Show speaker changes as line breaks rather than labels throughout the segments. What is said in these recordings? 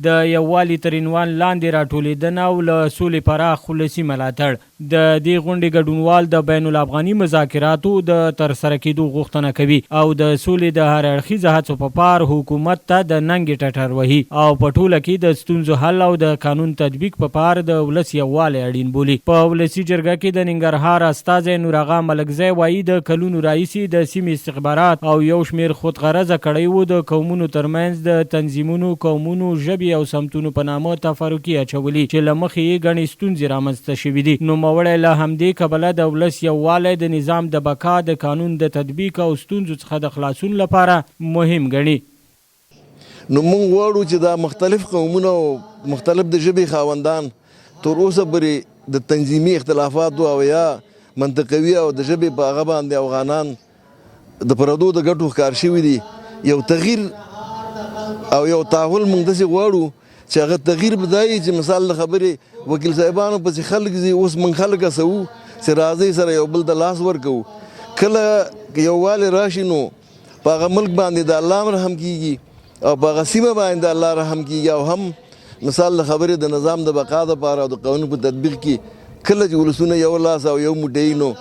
د یووالي تر عنوان لاندې راټولېدنه او له سولې پراخ ولسي ملاتړ. د دې غونډې ګډونوال د بین الافغاني مذاکراتو د ترسره کېدو غوښتنه کوي او د سولې د هر اړخیزه هڅو په پار حکومت ته د ننګې ټټر وهي او په ټوله کې د ستونزو حل او د قانون تطبیق په پار د ولس یووالی اړین بولي. په ولسي جرګه کې د ننګرهار استازی نوراغا ملکزی وايي، د کلونو راهیسې د سیمې استخبارات او یو شمېر خود غرضه کړیو د قومونو ترمنځ د تنظیمونو، قومونو، ژبې او سمتونو په نامه تفرقې اچولي چې له مخې یې ګڼې ستونزې رامنځته شوې دي. نوموړی له همدې کبله د ولس یووالی د نظام د بقا، د قانون د تطبیق او ستونزو څخه د خلاصون لپاره مهم ګڼي.
نو موږ غواړو چې دا مختلف قومونه او مختلف د ژبې خاوندان تر اوسه پورې د تنظیمي اختلافاتو او یا منطقوي او د ژبې په هغه باندې افغانان د پردو د ګټو ښکار شوي دي. یو تغییر او یو تحول موږ داسې غواړو چې هغه تغییر به دا وي چې مثال د خبرې وکیل صاحبانو پسې خلک ځي، اوس موږ خلک هڅوو چې راځئ سره یو بل ته لاس ورکوو. کله یووالی راشي نو په هغه ملک باندې د الله هم رحم کیږي او په هغه سیمه باندې د الله رحم کیږي او هم مثال د خبرې د نظام د بقا لپاره او د قانون په تطبیق کې کله چې ولسونه یو لاس او یو موټی نو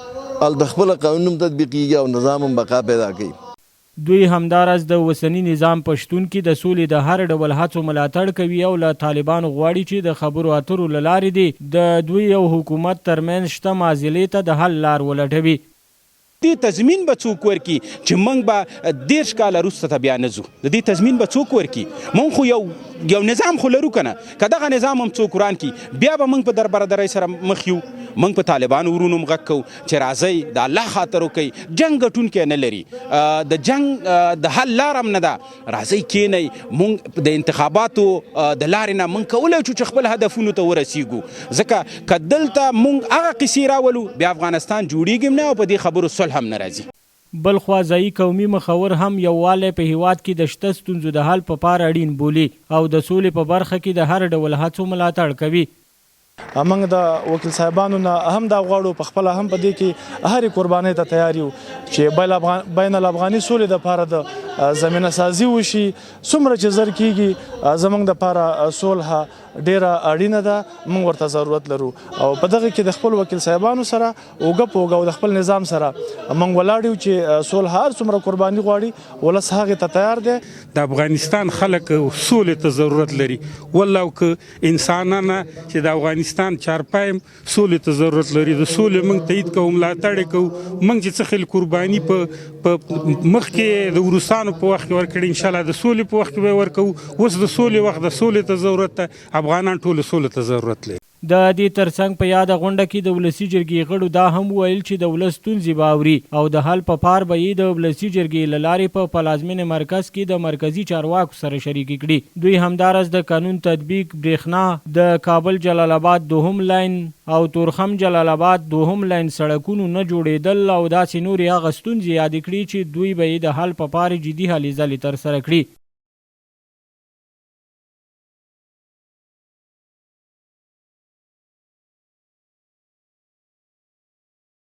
هلته خپله قانون هم تطبیقیږي او نظام هم بقا پیدا کوي.
دوی همداراز د اوسني نظام په شتون کې د سولې د هر ډول هڅو ملاتړ کوي او له طالبانو غواړي چې د خبرو اترو له لارې دې د دوی او حکومت ترمنځ شته معضلې ته د حل لار ولټوي.
دې تضمین به څوک ورکړي چې موږ به 30 کاله وروسته ته بیا نه ځو؟ د دې تضمین به څوک ورکړي؟ موږ خو یو یو نظام خو لرو کنه، که دغه نظام هم څوک وران کړي بیا به موږ په دربردرۍ سره مخ یو. موږ په طالبانو ورونو هم غږ کوو چې راځئ د الله خاطر وکړئ، جنګ ګټونکی نه لري، د جنګ د حل لار هم نه ده، راځئ کینئ، مونږ د انتخاباتو د لارې نه مونږ کولای شو چې خپل هدفونو ته ورسیږو، ځکه که دلته مونږ هغه قصې راولو بیا افغانستان جوړیږي هم نه او په دې خبرو صلح هم نه راځي.
بلخوا ځايي قومي مخور هم یووالی په هېواد کې د شته ستونزو د حل په پار اړین بولي او د سولې په برخه کې د هر ډول هڅو ملاتړ کوي.
موږ د وکیل صاحبانو نه هم دا غواړو، په خپله هم په دې کې هرې قربانۍ ته تیار یو چې بین الافغاني سولې دپاره د زمینه سازي وشي. څومره چې زر کیږي زموږ دپاره صلح ډیره اړینه ده، موږ ورته ضرورت لرو او په دغه کې د خپل وکیل صاحبانو سره اوږه په اوږه او د خپل نظام سره موږ ولاړ یو چې صلح هر څومره قرباني غواړي ولس هغې ته تیار دی.
د افغانستان خلک سولې ته ضرورت لري، والله که انسانان چې د افغانستان چارپایم سولې ته ضرورت لري، د سولې موږ تایید کوو، ملاتړ یې کوو. موږ چې څه خیل قرباني په مخ کې د وروسانو په وخت کې ورکړي، ان شاء الله د سولې په وخت کې به ورکوو. اوس د سولې وخت د سولې ته ضرورت ده، افغانان ټول سولې ته ضرورت لري.
د دې ترڅنګ په یاده غونډه کې د ولسي جرګې غړو دا هم وویل چې د ولس ستونزې به اوري او د حل په پار به یې د ولسي جرګې له لارې په پلازمینې مرکز کې د مرکزي چارواکو سره شریکې کړي. دوی همداراز د قانون تطبیق، برېښنا، د کابل جلال اباد دوهم لاین او تورخم جلال اباد دوهم لاین سړکونو نه جوړېدل او داسې نورې هغه ستونزې یادې کړې چې دوی به یې د حل په پار جدي هلې ځلې ترسره کړي.